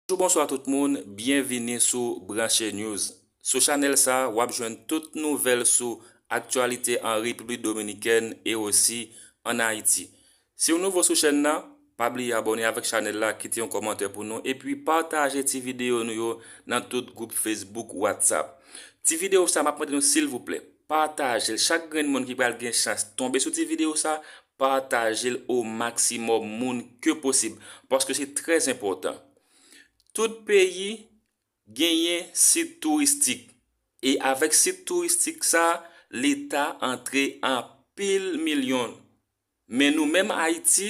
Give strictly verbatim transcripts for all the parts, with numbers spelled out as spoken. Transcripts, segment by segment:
Bonjou, bonswa tout moun, byenvini sou Branche News. Sou chanèl sa, w ap jwenn tout nouvèl sou aktyalite an Repiblik Dominikèn e osi ann Ayiti. Si w nouvo sou chèn nan, pa bliye abòne avèk chanèl la, kite yon kòmantè pou nou, epi pataje ti videyo nou yo nan tout gwoup Facebook, WhatsApp. Ti videyo sa, m ap mande nou silvouplè, pataje l. Chak grenn moun ki pral gen chans tonbe sou ti videyo sa, pataje l o maksimòm moun ke posib, paske se trè enpòtan. Tout peyi genyen sit touristik. E avèk sit touristik sa, Leta antre anpil milyon. Men nou menm Ayiti,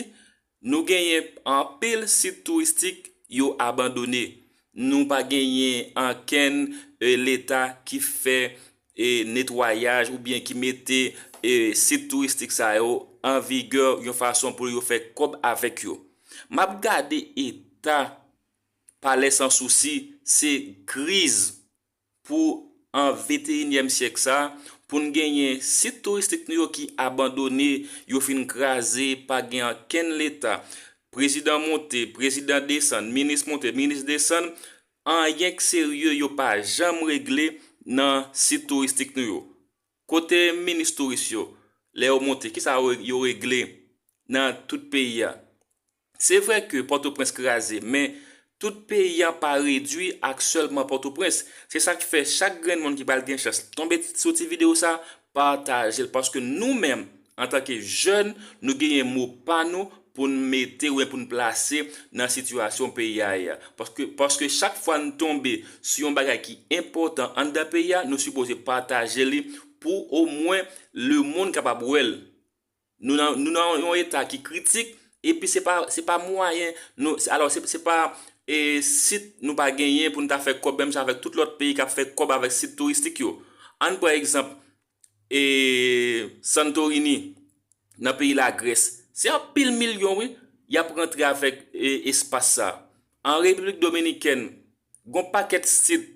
nou genyen anpil sit touristik yo abandone. Nou pa genyen ankenn, e, Leta ki fè, e, netwayaj oubyen ki mete, e, sit touristik sa yo an vigè yon fason pou yo fè kòb avèk yo. M ap gade eta Palè Sansousi, se kriz pou an venteyinyèm syèk sa, pou n genyen sit touristik nou yo ki abandone, yo fin kraze, pa gen ankenn Leta. Prezidan monte, prezidan desann, minis monte, minis desann, anyen k serye yo pa janm regle nan sit touristik nou yo. Kote minis touris yo, lè yo monte, kisa yo, yo regle nan tout peyi a? Se vre ke Pòtoprens kraze, men tout peyi a pa redwi ak sèlman Pòtoprens. Se sa k fè chak grenn moun ki pral gen chans tonbe sou ti videyo sa, pataje l, paske nou menm, antanke jèn, nou genyen mo pa nou pou n mete oubyen pou n plase nan sitiyasyon peyi a ye a. Paske, paske chak fwa n tonbe sou yon bagay ki enpòtan anndan peyi a, nou sipoze pataje li pou omwen lemonn kapab wè l. Nou nan, nou nan yon eta ki kritik, epi se pa, se pa mwayen, nou, alò, se, se pa, e, sit nou pa genyen pou n ta fè kòb menm jan avèk tout lòt peyi k ap fè kòb avèk sit touristik yo. Ann pran egzanp, e, Santorini, nan peyi Lagrès. Se anpil milyon, wi, y ap rantre avèk, e, espas sa. An Repiblik Dominikèn, gon pakèt sit,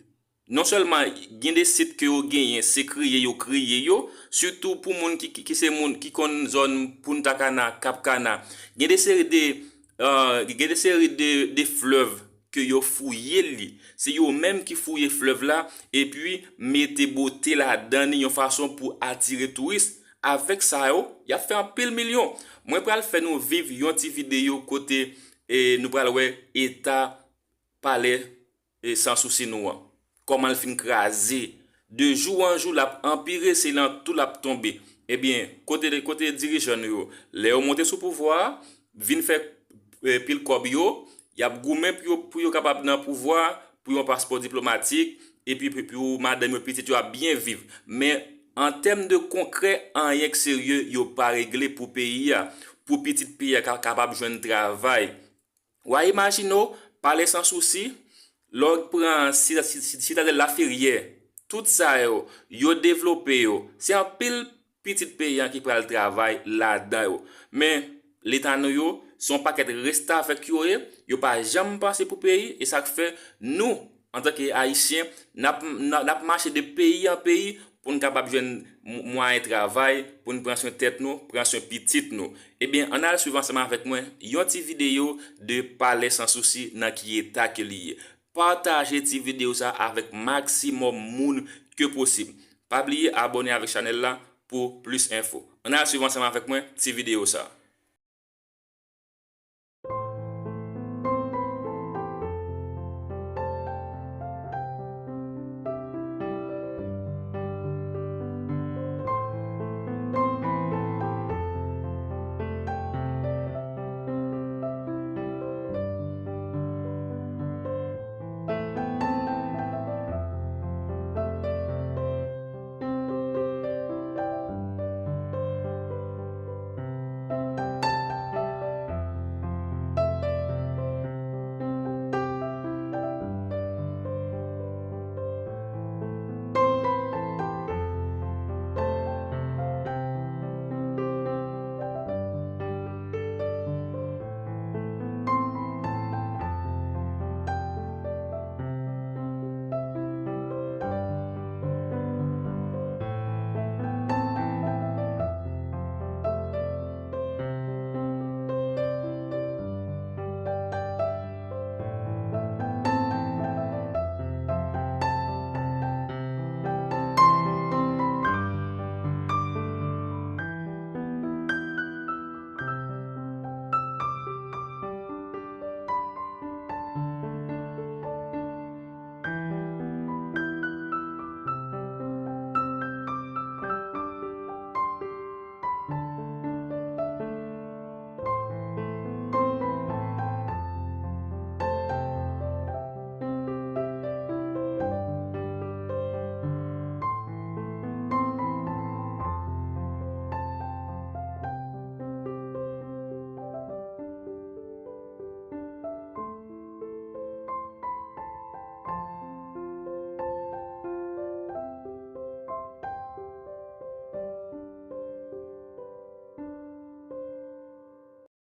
non sèlman gen de sit ke yo genyen, se kriye yo kriye yo, sitou pou moun ki, ki, ki se moun ki konn zòn Punta Cana, Cap Cana. Gen de seri de, e, gen de seri de, de flèv ke yo fouye li. Se yo menm ki fouye flèv la, epi mete bote ladan li yon fason pou atire touris. Avèk sa yo, y ap fè anpil milyon. Mwen pral fè nou viv yon ti videyo kote, e, nou pral wè eta palè, e, Sansousi nou an. Kòman l fin kraze. De jou an jou, l ap anpire, se nan tou l ap tonbe. Ebyen, kote, kote dirijan nou yo? Lè yo monte sou pouvwa a, vin fè, e, pil kòb yo, y ap goumen pou yo, pou yo kapab nan pouvwa, pou yon paspò diplomatik, epi pou, pou madanm yo, pitit yo ap byen viv. Men, an tèm de konkrè, anyen k serye yo pa regle pou peyi a, pou pitit peyi a ka, kapab jwenn travay. W a imajine w, Palè Sansousi, lè w pran Sita-, Sitadèl Laferyè, tout sa yo, yo devlope yo. Se anpil pitit peyi a ki pral travay ladan yo. Men, Leta nou yo, se yon pakèt restavèk yo ye, yo pa janm panse pou peyi, e sa k fè nou, antanke Ayisyen, n ap, n ap, n ap mache de peyi an peyi pou n kapab jwenn m-, mwayen travay, pou n pran swen tèt nou, pran swen pitit nou. Ebyen, ann al swiv ansanm avèk mwen yon ti videyo de Palè Sansousi nan ki eta ke li ye. Pataje ti videyo sa avèk maksimòm moun ke posib. Pa bliye abòne avèk chanèl la pou plis enfo. Ann al swiv ansanm avèk mwen ti videyo sa.